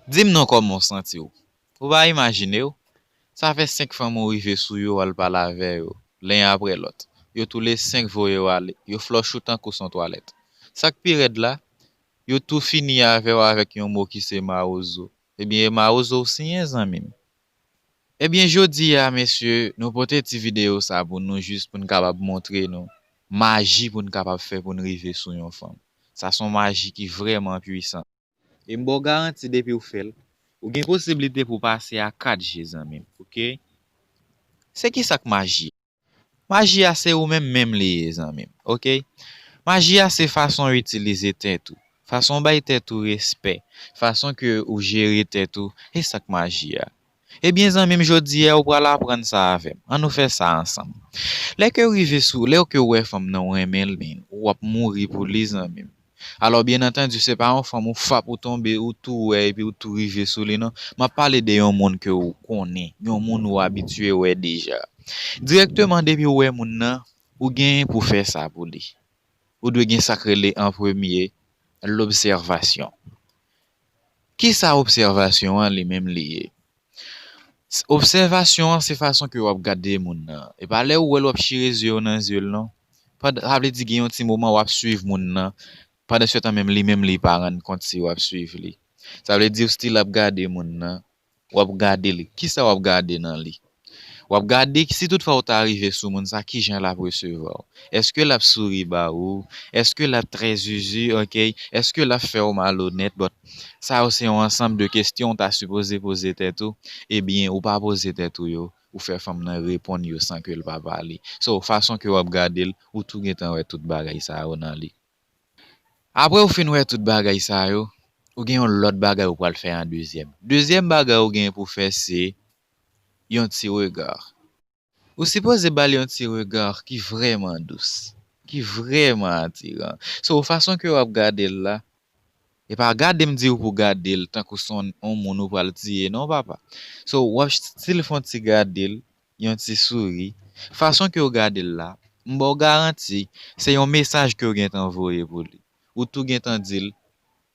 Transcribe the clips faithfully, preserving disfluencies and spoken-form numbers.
Di m non, kòman w santi w? Ou pa imajine w? Sa fè senk fanm ou rive sou yo, w al pale avè yo, len apre lòt. Yo toule senk voye w ale, yo flòch ou tankou s on twalèt. Sa k pi rèd la, yo tou fini avè w avèk yon mo ki se mawozo. Ebyen, e mawozo w siyen, zanmi m. Ebyen, jodi a, mesye, nou pote ti videyo sa pou nou, jis pou n kapab montre nou maji pou n kapab fè pou n rive sou yon fanm. Sa s on maji ki vrèman pwisan. E m ba w garanti, depi w fè l, ou gen posiblite pou w pase a kat je, zanmi m, oke? Se ki sa k maji? Maji a se ou menm menm li ye, zanmi m, oke? Maji a se fason w itilize tèt ou, fason w bay tèt ou respè, fason ke ou jere tèt ou, e sa k maji a. Ebyen, zanmi m, jodi a, ou pral aprann sa avè m. Ann nou fè sa ansanm. Lè ke w rive sou, lè ke w wè fanm nan, ou renmen l, men w ap mouri pou li, zanmi m. Alò, byen antandi, se pa yon fanm ou fap ou tonbe, ou tou wè, epi ou tou rive sou li, non. M ap pale de yon moun ke w konnen, yon moun ou abitye wè deja. Dirèkteman, depi w wè moun nan, ou genyen pou fè sa pou li. Ou dwe gen sa k rele an premye, lobsèvasyon. Ki sa obsèvasyon an li menm li ye? S-, obsèvasyon an se fason ke w ap gade moun nan. E pa lè ou wè l w ap chire zye w nan zye l non. Pandan, sa vle di gen yon ti moman w ap swiv moun nan. Pandan se tan menm li menm li pa rann kont si w ap swiv li. Sa vle di w still ap gade moun nan. W ap gade li. Kisa w ap gade nan li? W ap gade si toutfwa w ta rive sou moun sa, kijan l ap resevwa w. Èske l ap souri ba ou? Èske l ap trè zuzu, oke? Èske l ap fè w malonèt? Bon, sa yo se yon ansanm de kesyon w ta sipoze poze tèt ou. Ebyen, ou pa poze tèt ou yo. Ou fè fanm nan reponn yo san ke l pa pale. So, fason ke w ap gade l, ou tou gentan wè tout bagay sa yo nan li. Apre ou fin wè tout bagay sa yo, ou gen yon lòt bagay ou pral fè an dezyèm. Dezyèm bagay ou gen pou fè se yon ti rega. Ou sipoze ba l yon ti rega ki vrèman dous, ki vrèman atiran. So, fason ke w ap gade l la, e pa gade m di w pou gade l tankou s on, on moun ou pral tiye, non, papa. So, w ap still fè yon ti gade l, yon ti souri. Fason ke w gade l la, m ba w garanti, se yon mesaj ke w gentan voye pou li. Ou tou gentan di l,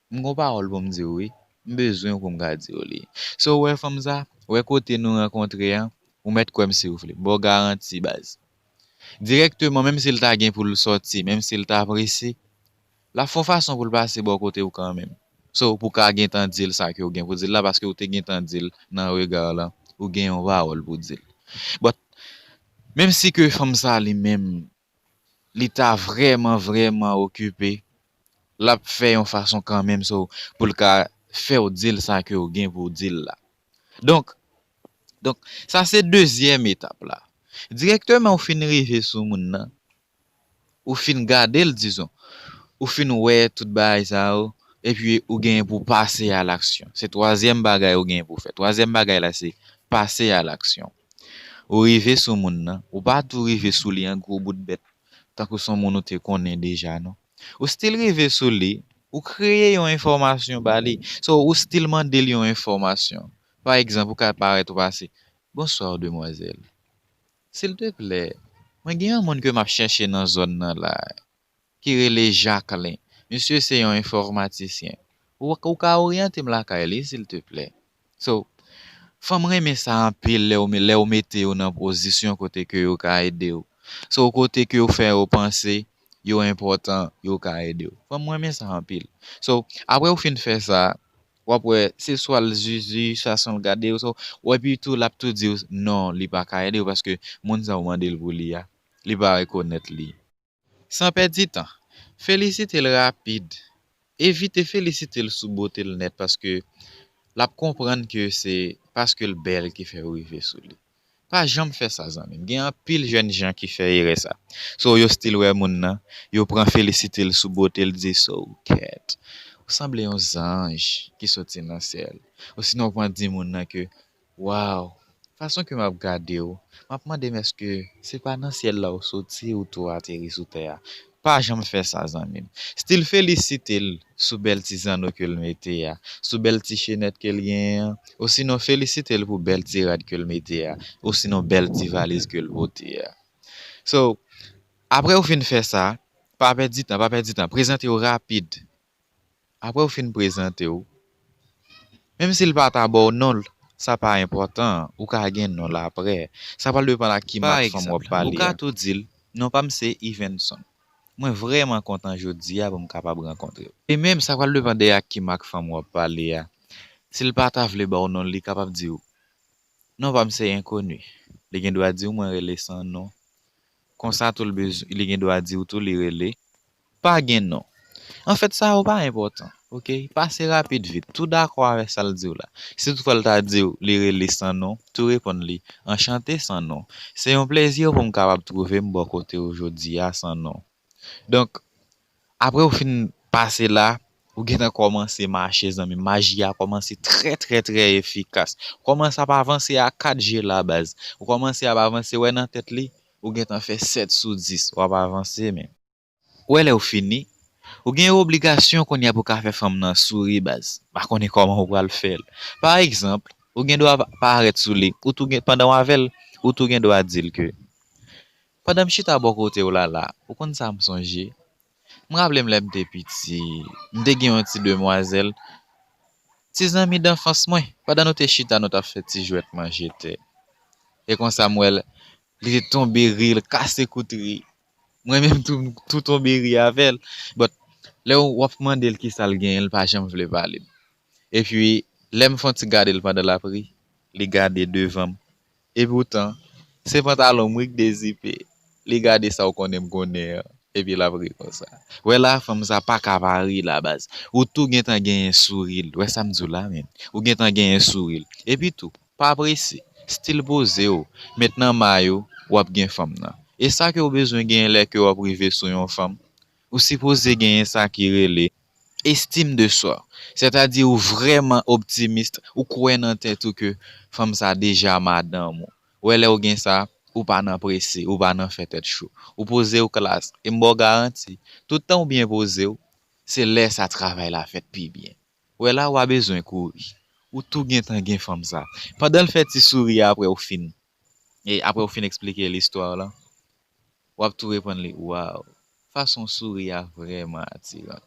m gon pawòl pou m di w, wi. M bezwen w pou m ka di w li. So, w wè fanm sa, w wè kote nou rankontre an, ou mèt kwè m si w vle. M ba w garanti, baz. Dirèkteman, menm si l ta gen pou l sòti, menm si l ta prese, l ap fè yon fason pou l pase bò kote w kanmenm. So, pou w ka gentan di l sa ke w gen pou di l la, paske w te gentan di l nan rega w lan, ou gen yon pawòl pou di l. But, menm si ke fanm sa li menm, li ta vrèman, vrèman okipe, l ap fè yon fason kanmenm, so, pou l ka fè w di l sa ke w gen pou w di l la. Donk, donk, sa se dezyèm etap la. Dirèkteman ou fin rive sou moun nan, ou fin gade l, dizon, ou fin wè tout bagay sa yo, epi ou genyen pou pase a laksyon. Se twazyèm bagay ou genyen pou fè. Twazyèm bagay la se pase a laksyon. Ou rive sou moun nan, ou pa tou rive sou li an gwo bout bèt, tankou s on moun ou te konnen deja, non. Ou still rive sou li, ou kreye yon enfòmasyon ba li. So, ou still mande l yon enfòmasyon. Pa egzanp, ou ka parèt ou pase, "Bonsoir, demoiselle. Silteplè, mwen gen yon moun ke m ap chèche nan zòn nan la, ki rele Jacquelin. Misye se yon enfòmatisyen. Ou, ou ka oryante m lakay li, silteplè?" So, fanm renmen sa anpil lè w, lè w mete yo nan pozisyon kote ke yo ka ede w. So, kote ke yo fè yo panse yo enpòtan, yo ka ede w. Fanm renmen sa anpil. So, apre w fin fè sa, w ap wè se swa l zuzu, swa se l gade w, so, w epi tou l ap tou di w non, li pa ka ede w paske moun sa w mande l pou li a, li pa rekonèt li. San pèdi tan, felisite l rapid. Evite felisite l sou bote l nèt paske l ap konprann ke se paske l bèl ki fè w rive sou li. Pa janm fè sa, zanmi m. Gen anpil jèn jan ki fè erè sa. So, yo still wè moun nan, yo pran felisite l sou bote l, di, "So, kèt, ou sanble yon zanj ki soti nan syèl." Osinon, ou pran di moun nan ke, "Waw, fason ke m ap gade w, m ap mande m èske se pa nan syèl la ou soti, ou tou ateri sou tè a." Pa janm fè sa, zanmi m. Still felisite l sou bèl ti zanno ke l mete a, sou bèl ti chenèt ke l genyen an, osinon felisite l pou bèl ti rad ke l mete a, osinon bèl ti valiz ke l pote a. So, apre ou fin fè sa, pa pèdi tan, pa pèdi tan, prezante w rapid. Apre ou fin prezante w, Menm si l pa ta ba w non l, sa pa enpòtan, ou ka gen non l apre. Sa pral depann ak ki mak fanm w ap pale a. Pa egzanp, ou ka tou di l, non pa m se Ivenson. Mwen vrèman kontan jodi a pou m kapab rankontre w. E menm sa pral depann de ak ki mak fanm w ap pale a. Si l pa ta vle ba w non l, li kapab di w, non pa m se Enkoni. Li gen dwa di w mwen rele san non. Konsa tou l bezwen, li gen dwa di w tou li rele pa gen non. Anfèt, sa yo pa enpòtan, oke? Pase rapid vit. Tou dakò avèk sa l di w la. Si toutfwa l ta di w li rele san non, tou reponn li, anchante san non. Se yon plezi pou m kapab twouve m bò kote w jodi a san non. Donk, apre w fin pase la, ou gentan kòmanse mache, zanmi m. Maji a kòmanse trè, trè, trè efikas. Ou kòmanse ap avanse a kat je la, baz. Ou kòmanse ap avanse, wè nan tèt li, ou gentan fè sèt sou dis, w ap avanse, men. Wè lè w fini, ou gen obligasyon kounye a pou w ka fè fanm nan souri, baz. M pa konnen kòman ou pral fè l. Pa egzanp, ou gen dwa pa-, parèt sou li, ou tou gen, pandan w avè l, ou tou gen dwa di l ke, pandan m chita bò kote w la, la, ou konn sa m sonje? M raple m lè m te piti, m te gen yon ti demwazèl, ti zanmi danfans mwen, pandan nou te chita, nou t ap fè ti jwèt manje tè. E konsa m wè l, li te tonbe ri, l kase kout ri. Mwen menm tou, m tou tonbe ri avè l. But, lè w ap mande l kisa l genyen, l pa janm vle pale m. Epi, lè m fè yon ti gade l pandan l ap ri, li gade devan m. Epoutan, se pantalon m wi k dezipe. Li gade sa w konnen m konnen an, epi l ap ri konsa. Wè la, fanm sa pa ka pa ri la, baz. Ou tou gentan genyen souri l. Wè sa m di w la, men. Ou gentan genyen souri l. Epi tou, pa prese. Still poze w. Met nan may ou, w ap gen fanm nan. E sa ke w bezwen genyen lè ke w ap rive sou yon fanm, ou sipoze genyen sa ki rele estime de soi. Sètadi ou vrèman optimis, ou kwè nan tèt ou ke fanm sa deja madanm ou. Wè lè w gen sa, ou pa nan prese, ou pa nan fè tèt cho. Ou poze w klas, e m ba w garanti, tout tan w byen poze w, se lè sa travay la fèt pi byen. Wè la, w a bezwen kouri. Ou tou gentan gen fanm sa. Pandan l fè ti souri apre w fin, e apre w fin eksplike l istwa w lan, w ap tou reponn li, waw, fason w souri a vrèman atiran.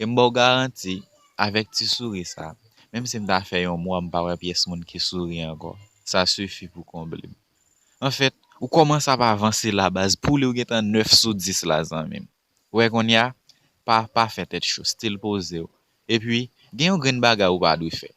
E m ba w garanti, avèk ti souri sa, menm si m ta fè yon mwa, m pa wè pyès moun ki souri ankò, sa sifi pou konble m. Anfèt, ou kòmanse ap avanse la, baz, pou li w gentan nèf sou dis la, zanmi m. Wè kounye a, pa, pa fè tèt cho, still poze w. Epi, gen yon grenn bagay ou pa dwe fè.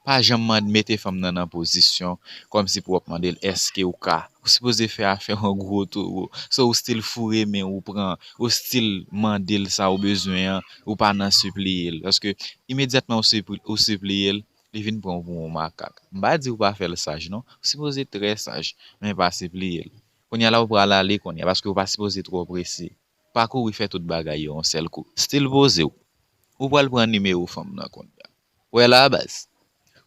Pa janm mande, mete fanm nan nan pozisyon kòmsi pou w ap mande l èske w ka. Ou sipoze fè afè w an gwo towo. So, ou still foure men ou pran, ou still mande l sa ou bezwen an, ou pa nan sipliye l. Paske imedyatman ou sipli-, ou sipliye l, li vin pran w pou yon makak. M pa di w pa fè l saj, non. Ou sipoze trè saj, men pa sipliye l. Kounye a la ou pral ale kounye a, paske ou pa sipoze twò prese. Pa kouri fè tout bagay yo yon sèl kou. Still poze w. Ou pral pran nimewo fanm nan kounye a. Wè la, baz.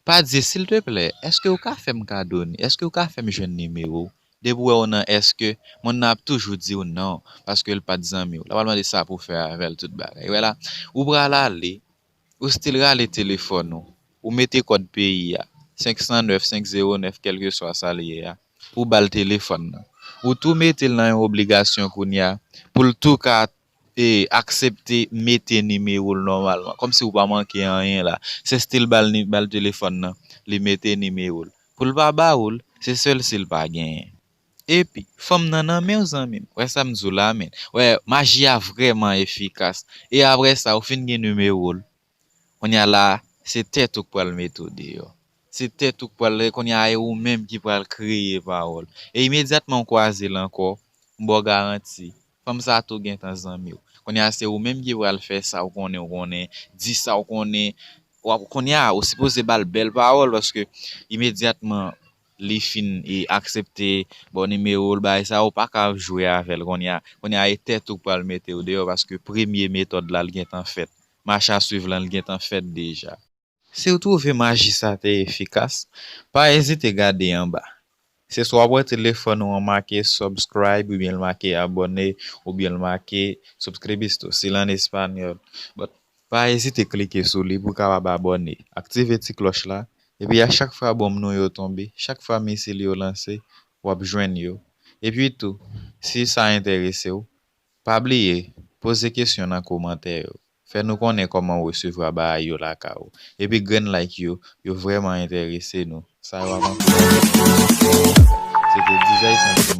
Pa di, silteplè, èske w ka fè m kado ni-, èske w ka fè m jwenn nimewo w? Depi w wè w nan èske, moun nan ap toujou di w non, paske l pa t zanmi w. L ap mande sa pou w fè avè l tout bagay. Wè la, ou pral ale, ou still rale telefòn ou, ou mete kòd peyi a, senk san nèf, senk zewo nèf, kèlkeswa sa l ye a, pou w ba l telefòn nan. Ou tou mete l nan yon obligasyon kounye a, pou l tou ka e aksepte mete nimewo l nòmalman. Kòmsi ou pa manke anyen la. Se still ba l ni-, ba l telefòn nan, li mete nimewo l. Pou l pa ba ou l, se sèl si l pa genyen. Epi, fanm nan nan men w, zanmi m. Wè sa m di w la, men. Wè, maji a vrèman efikas. E apre sa, ou fin gen nimewo l. Kounye a la, se tèt ou k pral mete w deyò. Se tèt ou k pral, kounye a, e ou menm ki pral kreye pawòl. E imedyatman w kwaze l ankò, m ba w garanti, fanm sa a tou gentan zanmi w. Kounye a, se ou menm ki pral fè sa w konnen, w konnen, di sa w konnen. W ap, kounye a, ou sipoze ba l bèl pawòl, paske imedyatman li fin e aksepte ba w nimewo l, bagay sa, ou pa ka jwe avè l kounye a. Kounye a, e tèt ou k pral mete w deyò, paske premye metòd la, l gentan fèt. Mach a swiv lan, l gentan fèt deja. Si w twouve maji sa te efikas, pa ezite gade anba. Se swa w pran telefòn ou an make subscribe, oubyen l make abòne, oubyen l make suscribisto, si l an espanyòl. But, pa ezite klike sou li pou w kapab abòne. Aktive ti klòch la, epi a chak fwa bonm nou yo tonbe, chak fwa misil yo lanse, w ap jwenn yo. Epi tou, si sa enterese w, pa bliye, poze kesyon nan kòmantè yo. Fè nou konnen kòman w resevwa bagay yo lakay ou. Epi grenn like yo, yo vrèman enterese nou. Sa yo ap ankouraje nou. Se te Dizay Santi.